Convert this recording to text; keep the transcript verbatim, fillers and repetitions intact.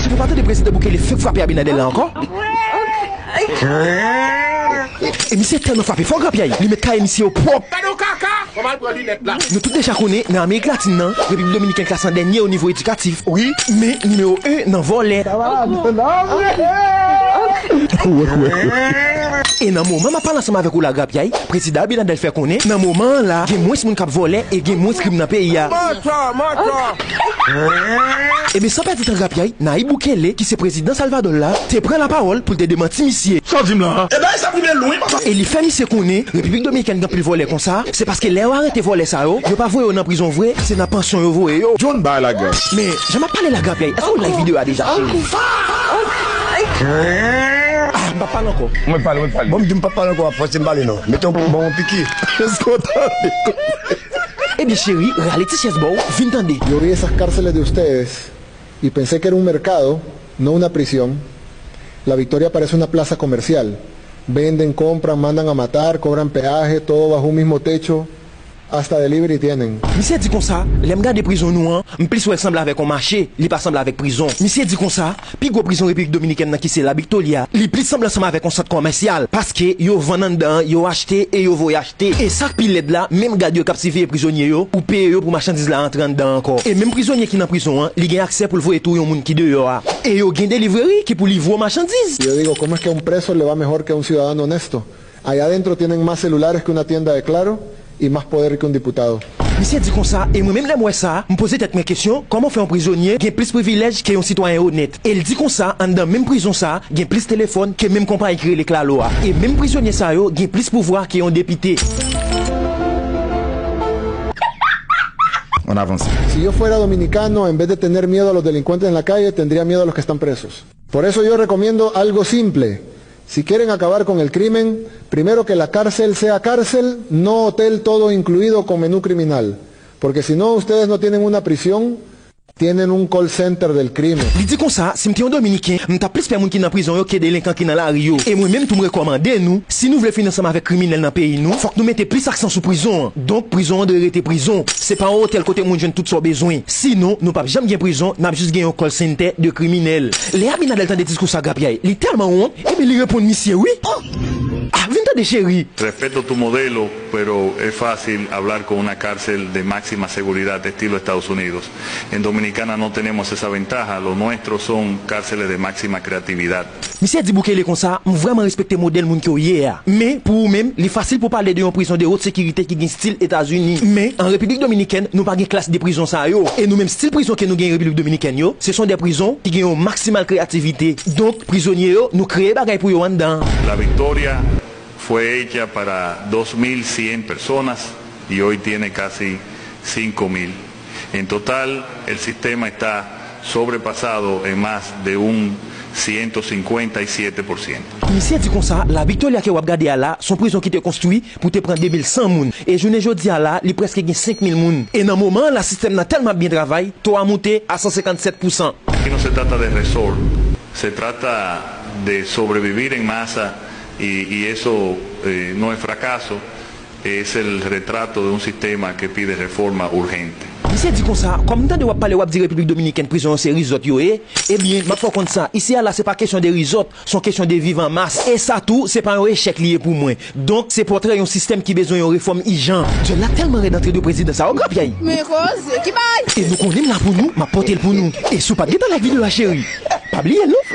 Nou pa tande prezidan Bukele fenk frape Abinader la ankò? E misye tèlman frape fò grapyay, li met kaye misye yo pwòp. Gade yon kaka! Kòman l pran linèt la? Nou tout deja konnen, nan Amerik Latin nan, Repiblik Dominikèn klase an dènye o nivo edikatif, wi, men nimewo en nan vòlè. E nan moman m ap pale ansanm avèk ou la, grapyay, prezidan Abinader fè konnen, nan moman an la, gen mwens moun k ap vòlè e gen mwens krim nan peyi a. Mòtò, mòtò! Ebyen, san pèdi tan, grapyay, Nayib Bukele, ki se prezidan Salvadò la, te pran lapawòl pou l te demanti misye. Sa w di m la a? E bagay sa prive lwen, papa. E li fè misye konnen Repiblik Dominikèn gen anpil vòlè konsa, se paske lè yo arete vòlè sa yo, yo pa voye yo nan prizon vre, se nan pansyon yo voye yo. John bay la grap. Men, jan m ap pale la, grapyay, èske w like videyo a deja, cheri? Ah, m p ap pale ankò. Mwen pale, mwen pale. Bon, m di m p ap pale ankò, w ap fòse m pale non. Mete yon, bon, yon piki. Èske w tande? Ebyen, cheri, rale ti chèz ba w, vin tande. Yo vi esas cárceles de ustedes y pensé que era un mercado, no una prisión. La Victoria parece una plaza comercial. Venden, compran, mandan a matar, cobran peaje, todo bajo un mismo techo. Hasta delivery tienen. Misye di konsa, lè m gade prizon nou an, m plis wè l sanble avèk yon mache, li pa sanble avèk prizon. Misye di konsa, pi gwo prizon Repiblik Dominikèn nan ki se La Victoria, li plis sanble ansanm avèk yon sant kòmèsyal, paske yo vann anndan an, yo achte e yo voye achte. E sa k pi lèd la, menm gad yo k ap siveye prizonye yo, ou peye yo pou machandiz la antre anndan ankò. E menm prizonye ki nan prizon an, li gen aksè pou l voye touye yon moun ki deyò a. E yo gen delivery ki pou livre w machandiz. Yo digo, ¿cómo es que a un preso le va mejor que a un ciudadano honesto? Allá adentro tienen más celulares que una tienda de Claro y más poder que un diputado. Misye di konsa, e mwen menm lè m wè sa, m poze tèt mwen kesyon, kòman fè yon prizonye gen plis privilèj ke yon sitwayen onèt? E l di konsa, anndan menm prizon sa, gen plis telefòn ke menm konpayi ki rele Claro a. E menm prizonye sa yo gen plis pouvwa ke yon depite. On avance. Si yo fuera dominicano, en vez de tener miedo a los delincuentes en la calle, tendría miedo a los que están presos. Por eso yo recomiendo algo simple. Si quieren acabar con el crimen, primero que la cárcel sea cárcel, no hotel todo incluido con menú criminal. Porque si no, ustedes no tienen una prisión, tienen un call center del crimen. Li di konsa, si m te yon Dominiken, m t ap plis pè moun ki nan prizon yo ke delenkan ki nan lari yo. E mwen menm tou m rekòmande nou, si nou vle fini ansanm avèk kriminèl nan peyi nou, fòk nou mete plis aksan sou prizon an. Donk, prizon an dwe rete prizon. Se pa yon otèl kote moun jwenn tout sa w bezwen. Sinon, nou p ap janm gen prizon, n ap jis gen yon call center de kriminèl. Lè Abinader tande diskou sa grapyay, li tèlman wont, ebyen li reponn misye wi. Ah, vin tande cheri. Respeto tu modelo, pero es fácil hablar con una cárcel de máxima seguridad estilo Estados Unidos. En Dominicana no tenemos esa ventaja, lo nuestro son cárceles de máxima creatividad. Misye di Bukele konsa, m vrèman respekte modèl moun ke w ye a. Men, pou ou menm, li fasil pou pale de yon prizon de wot sekirite ki gen stil Etazini. Men, an Repiblik Dominikèn, nou pa gen klas de prizon sa yo. E nou menm stil prizon ke nou gen Repiblik Dominikèn yo, se son de prizon ki gen yon maksimal kreyativite. Donk, prizonye yo, nou kreye bagay pou yo anndan. La Victoria fue hecha para dos mil cien personas y hoy tiene casi cinco mil. En total, el sistema está sobrepasado en más de un ciento cincuenta y siete por ciento. Misye di konsa, La Victoria ke w ap gade a la, se yon prizon ki te konstwi pou te pran de mil san moun. E jounen jodi a la, li prèske gen senk mil moun. E nan moman an la, sistèm nan tèlman ap byen travay, to a moute a san senkann sèt pousan. Aquí no se trata de resort, se trata de sobrevivir en masa y, y eso eh, no es fracaso, es el retrato de un sistema que pide reforma urgente. Misye di konsa, kòm m tande w ap pale, w ap di Repiblik Dominikèn prizon yo se rizòt yo ye, ebyen, m ap fè w konn sa, isi a la se pa kesyon de rizòt, se yon kesyon de viv an mas. E sa tou, se pa yon echèk li ye pou mwen. Donk, se pòtrè yon sistèm ki bezwen yon refòm ijan. Djòl la tèlman rèd antre de prezidan sa yo, grapyay. Men koze, ki bay? E nou konnen m la pou nou, m ap pote l pou nou. E si w pa t gentan like videyo a, cheri, pa bliye l non.